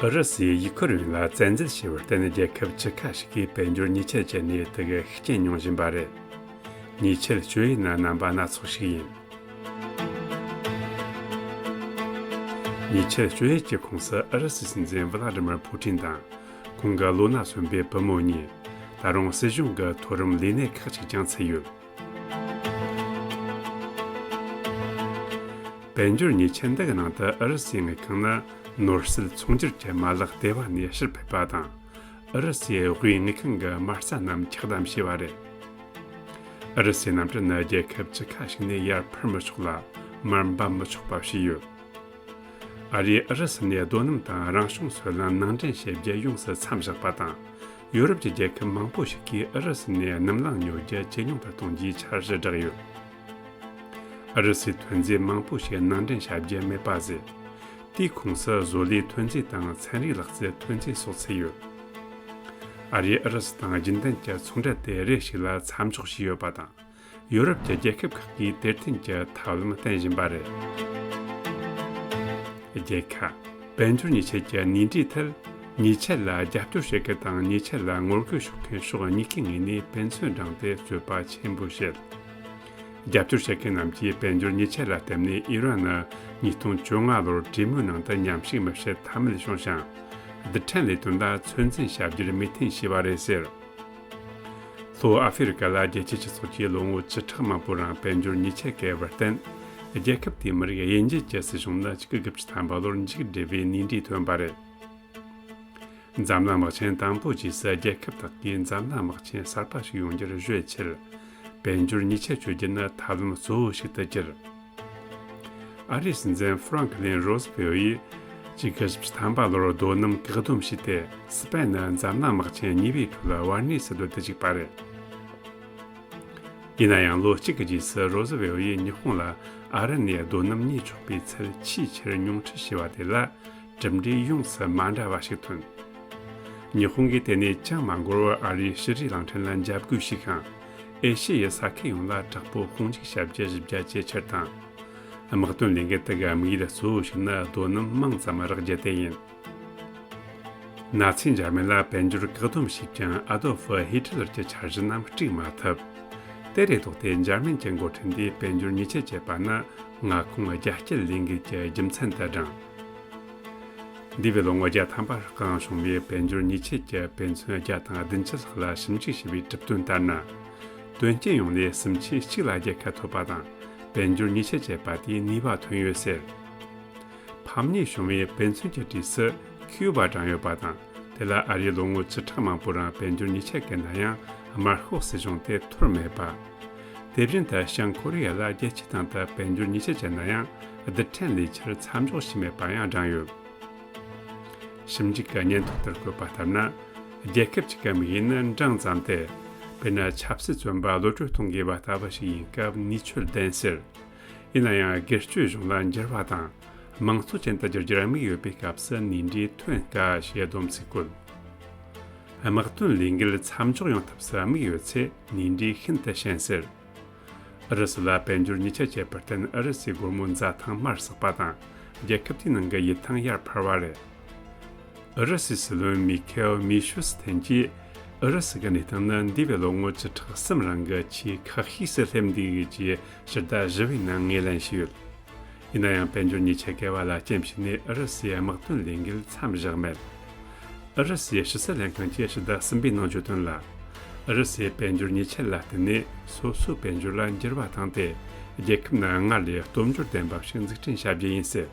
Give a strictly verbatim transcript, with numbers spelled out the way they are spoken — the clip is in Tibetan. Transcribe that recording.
ཨུ་རུ་སུས་ཡུ་ཁུ་རེན་ལ་བཙན་འཛུལ་བྱས་པར་བརྟེན། རྒྱལ་ཁབ་བཅུ་ཁ་ཞིག་གིས་དཔལ་འབྱོར་ཉེས་ཆད་བཅད་ནས་དེ་གའི་ཤུགས་རྐྱེན་མྱོང་བཞིན་པ་རེད། ཉེས་ཆད་གཅོད་ཡུལ་ནི་རྣམ་པ་སྣ་ཚོགས་ཤིག་ཡིན། ཉེས་ཆད་གཅོད་ཡུལ་གྱི་ཁོངས་སུ་ཨུ་རུ་སུའི་སྲིད་འཛིན་ཝི་ལ་ཏི་མིར་ཕུ་ཏིན་དང་། ཁོང་གི་ལོ་ན་སོན་པའི་བུ་མོ་གཉིས། ད་རུང་སྲིད་གཞུང་གི་མཐོ་རིམ་ལས་སྣེ་ཁག་ཅིག་ཀྱང་ཚུད་ཡོད། དཔལ་འབྱོར་ཉེས་ཆད་འདི་གི་ནང་དུ་ཨུ་རུ་སུའི་དངུལ་ཁང་ནི་ནོར་སྲིད་ཚོང་སྒྱུར་གྱི་མ་ལག་ལྟེ་བ་ནས་ཕྱིར་ཕུད་པ་དང་། ཨུ་རུ་སུའི་དབུས་དངུལ་ཁང་གི་མ་རྩ་རྣམས་ཆག་སྡོམ་བྱས་པ་རེད། ཨུ་རུ་སུའི་གནམ་གྲུ་ནི་རྒྱལ་ཁབ་བཅུ་ཁ་ཞིག་ནས་ཡར་འཕུར་མི་ཆོག་ལ། མར་འབབ་མི་ཆོག་པ་བྱས་ཡོད། ཨ་རིས་ཨུ་རུ་སུ་ནས་རྡོ་སྣུམ་དང་རང་བྱུང་སོལ་རླངས་ནང་འདྲེན་བྱེད་རྒྱུ་ཡོངས་སུ་མཚམས་བཞག་པ་དང་། ཡོ་རོབ་ཀྱི་རྒྱལ་ཁབ་མང་པོ་ཞིག་གིས་ཨུ་རུ་སུ་ནས་སྣུམ་རླངས་ཉོ་རྒྱུ་ཇེ་ཉུང་དུ་གཏོང་རྒྱུའི་འཆར་གཞི་བསྒྲགས་ཡོད། ཨུ་རུ་སུའི་ཐོན་རྫས་མང་པོ་ཞིག་ནང་འདྲེན་བྱ་རྒྱུ་མེད་པ་བཟོས། དེའི་ཁོངས་སུ་བཟོ་ལས་ཐོན་རྫས་དང་ཚན་རིག་ལག་རྩལ་ཐོན་རྫས་སོགས་ཚུད་ཡོད། ཨ་རིས་ཨུ་རུ་སུ་དང་རྒྱུན་ལྡན་གྱི་ཚོང་འབྲེལ་དེ་རེ་ཞིག་ལ་མཚམས་འཇོག་བྱས་ཡོད་པ་དང་། ཡོ་རོབ་ཀྱི་རྒྱལ་ཁབ་ཁག་གིས་དེར་བརྟེན་གྱི་ཐབས་ལམ་བསྟེན་བཞིན་པ་རེད། རྒྱལ་ཁ། དཔལ་འབྱོར་ཉེས་ཆད་ཀྱི་གནས་འབྲས་ཐད། ཉེས་ཆད་ལ་རྒྱབ་སྐྱོར་བྱེད་མཁན་དང་ཉེས་ཆད་ལ་ངོ་རྒོལ་ཤོར་མཁན་ཕྱོགས་གཉིས་ཀའི་ངོས་ནས་དཔེ་མཚོན་བགྲངས་ཏེ་རྩོད་པ་ཆེན་པོ་བྱེད། རྒྱབ་སྐྱོར་བྱེད་མཁན་རྣམས་ཀྱིས་དཔལ་འབྱོར་ཉེས་ཆད་ལ་བརྟེན་ནས་ཨི་རན་ནི་ཉིས་སྟོང་བཅོ་ལྔ་ལོར་གྲོས་མོལ་ནང་དུ་མཉམ་ཞུགས་མི་བྱེད་ཐབས་མེད་བྱུང་ཞིང་། རྡུལ་ཕྲན་ལས་དོན་ལ་ཚོད་འཛིན་བྱ་རྒྱུར་མོས་མཐུན་བྱས་པ་རེད་ཟེར། ལྷོ་ཨ་ཧྥེ་རི་ཀ་ལ་རྒྱལ་སྤྱིའི་སྤྱི་ཚོགས་ཀྱིས་ལོ་ངོ་བཅུ་ཕྲག་མང་པོའི་རིང་དཔལ་འབྱོར་ཉེས་ཆད་བཀལ་བར་བརྟེན། རྒྱལ་ཁབ་དེའི་མི་རིགས་དབྱེ་འབྱེད་ཀྱི་སྲིད་གཞུང་ནི་ཆིག་སྟོང་དགུ་བརྒྱ་ཐམ་པ་ལོར་མཇུག་བསྒྲིལ་བའི་གནས་འབྲས་ཐོན་པ་རེད། འཛམ་གླིང་དམག་ཆེན་དང་པོའི་རྗེས་སུ་རྒྱལ་ཁབ་དག་གིས་འཛམ་གླིང་དམག་ཆེན་གསར་པ་ཞིག་ཡོང་རྒྱུར་གཞོལ་ཕྱིར། དཔལ་འབྱོར་ཉེས་ཆད་གཅོད་རྒྱུ་ནི་ཐབས་ལམ་གཙོ་བོ་ཞིག་ཏུ་གྱུར། ཨ་རིའི་སྲིད་འཛིན་ཧྥ་རང་ཁི་ལིན་རོ་སི་ཝེལ་ཡིས་ཆིག་སྟོང་དགུ་བརྒྱ་ཐམ་པ་ལོར་རྡོ་སྣུམ་བཀག་སྡོམ་བྱས་ཏེ། སི་པེན་ནི་འཛམ་གླིང་དམག་ཆེན་གཉིས་པའི་ཁྲོད་ལ་བར་གནས་སུ་སྡོད་དུ་བཅུག་པ་རེད། ཡིན་ན་ཡང་ལོ་གཅིག་གི་རྗེས་སུ་རོ་སི་ཝེལ་ཡིས་ཉི་ཧོང་ལ་ཨ་རི་ནས་རྡོ་སྣུམ་རྙེད་ཆོག་པའི་ཚད་ཆེས་ཆེར་ཉུང་འཕྲི་བྱས་པ་དེ་ལ་གྲུབ་འབྲས་ཡོངས་སུ་མ་འདྲ་བ་ཞིག་ཐོན། ཉི་ཧོང་གིས་དེ་ནས་ཅང་མ་འགོར་བར་ཨ་རིའི་ཕྱི་འབྲེལ་གླིང་ཕྲན་ལ་འཇབ་རྒོལ་བྱས་ཤིང་། ཨེ་ཤེ་ཡའི་ས་ཁུལ་ཡོངས་ལ་དྲག་པོའི་དཔུང་འཇུག་བྱ་རྒྱུ་ཞིབ་རྒྱ་ཇེ་ཆེར་བཏང་། དམག་དོན་ལས་འགུལ་དེ་གའི་དམིགས་ཡུལ་གཙོ་བོ་ཞིག་ནི་རྡོ་སྣུམ་མང་ཙམ་རག་རྒྱུ་དེ་ཡིན། ན་ཚའི་འཇར་མན་ལ་དཔལ་འབྱོར་བཀག་སྡོམ་བྱས་ཀྱང་ཨ་དོལ་ཧྥི་ཧི་ཏི་ལར་གྱི་འཆར་གཞི་རྣམས་འགྲིག་མ་ཐུབ། དེ་ལས་ལྡོག་སྟེ་འཇར་མན་གྱི་འགོ་ཁྲིད་འདིས་དཔལ་འབྱོར་ཉེས་ཆད་བཅད་པ་ནི་མངའ་ཁོངས་རྒྱ་སྐྱེད་ལས་འགུལ་གྱི་རྒྱུ་མཚན་དུ་བགྲངས། འདས་པའི་ལོ་ངོ་བརྒྱ་ཐམ་པ་རིང་བྱུང་བའི་དཔལ་འབྱོར་ཉེས་ཆད་ཀྱི་དཔེ་མཚོན་བརྒྱ་དང་བདུན་ཅུ་ལྷག་ལ་ཞིབ་འཇུག་བྱས་པའི་གྲུབ་དོན་ལྟར་ན། དོན་རྐྱེན་ཡོང་ནས་སུམ་ཆའི་གཅིག་ལ་རྒྱལ་ཁ་ཐོབ་པ་དང་། དཔལ་འབྱོར་ཉེས་ཆད་བཅད་པ་དེས་ནུས་པ་ཐོན་ཡོད་ཟེར། ཕམ་ཉེས་བྱུང་བའི་དཔེ་མཚོན་གྱི་གྲས་སུ་ཁིའུ་བ་བགྲངས་ཡོད་པ་དང་། དེ་ལ་ཨ་རིས་ལོ་ངོ་བཅུ་ཕྲག་མང་པོའི་རིང་དཔལ་འབྱོར་ཉེས་ཆད་བཀལ་ན་ཡང་དམར་ཤོག་སྲིད་གཞུང་དེ་འཐོར་མེད་པ། དེ་བཞིན་དུ་བྱང་ཀོ་རི་ཡ་ལ་རྒྱལ་སྤྱིའི་སྟེང་དུ་དཔལ་འབྱོར་ཉེས་ཆད་བཅད་ན་ཡང་རྡུལ་ཕྲན་ལས་འཁྱུར་མཚམས་འཇོག་བྱས་མེད་པ་ཡང་བགྲངས་ཡོད། ཞིབ་འཇུག་གི་སྙན་ཐོ་ལྟར་བཀོད་པ་ལྟར་ན། རྒྱལ་ཁབ་གཅིག་གི་དམིགས་ཡུལ་ནི་འབྲིང་ཙམ་སྟེ། དཔེར་ན་ཆབ་སྲིད་བཙོན་པ་གློད་གྲོལ་གཏོང་དགོས་པ་ལྟ་བུ་ཞིག་ཡིན་སྐབས་ནུས་ཆོད་ལྡན་ཟེར། ཡིན་ན་ཡང་སྒེར་གཅོད་གཞུང་ལ་འགྱུར་བ་དང་། དམངས་གཙོ་ཅན་དུ་བསྒྱུར་རྒྱུར་དམིགས་ཡོད་པའི་སྐབས་སུ་ནུས་འབྲས་ཐོན་དཀའ་ཞེས་སྡོམ་ཚིག་བཀོད། དམག་དོན་ལས་འགུལ་མཚམས་འཇོག་ཡོང་ཐབས་སུ་དམིགས་ཡོད་ཚེ་ནུས་འབྲས་ཤིན་ཏུ་ཞན་ཟེར། ཨུ་རུ་སུ་ལ་དཔལ་འབྱོར་ཉེས་ཆད་བཅད་པར་བརྟེན་ཨུ་རུ་སུའི་སྒོར་མོའི་འཛའ་ཐང་མར་ཟགས་པ་དང་། རྒྱལ་ཁབ་དེའི་ནང་གི་ཡིད་ཐང་ཡར་འཕར་བ་རེད། ཨུ་རུ་སུའི་སྲིད་བློན་མི་ཁེལ་མི་ཤུ་སི་ཐན་གྱིས། ཨུ་རུ་སུ་གི་གནས་སྟངས་ནི་འདས་པའི་ལོ་ངོ་བཅུ་ཕྲག་གསུམ་རིང་གི་ཆེས་ཁག་ཤོས་སུ་སླེབས་འདུག་ཅེས་ཕྱི་ཟླ་བཞི་པའི་ནང་ངོས་ལེན་བྱས་ཡོད། ཡིན་ན་ཡང་དཔལ་འབྱོར་ཉེས་ཆད་བཀལ་བ་ལ་རྐྱེན་བྱས་ནས་ཨུ་རུ་སུའི་དམག་དོན་ལས་འགུལ་མཚམས་བཞག་མེད། ཨུ་རུ་སུའི་ཕྱི་སྲིད་ལྷན་ཁང་གིས་ཕྱི་ཟླ་གསུམ་པའི་ནང་བརྗོད་དོན་ལ། ཨུ་རུ་སུའི་དཔལ་འབྱོར་ཉེས་ཆད་ལ་བརྟེན་ནས་སོ་སོའི་དཔལ་འབྱོར་ལ་འགྱུར་བ་བཏང་སྟེ། རྒྱལ་ཁབ་ནི་སྔར་ལས་སྟོབས་འབྱོར་ལྡན་པ་ཞིག་འཛུགས་སྐྲུན་བྱ་རྒྱུ་ཡིན་ཟེར།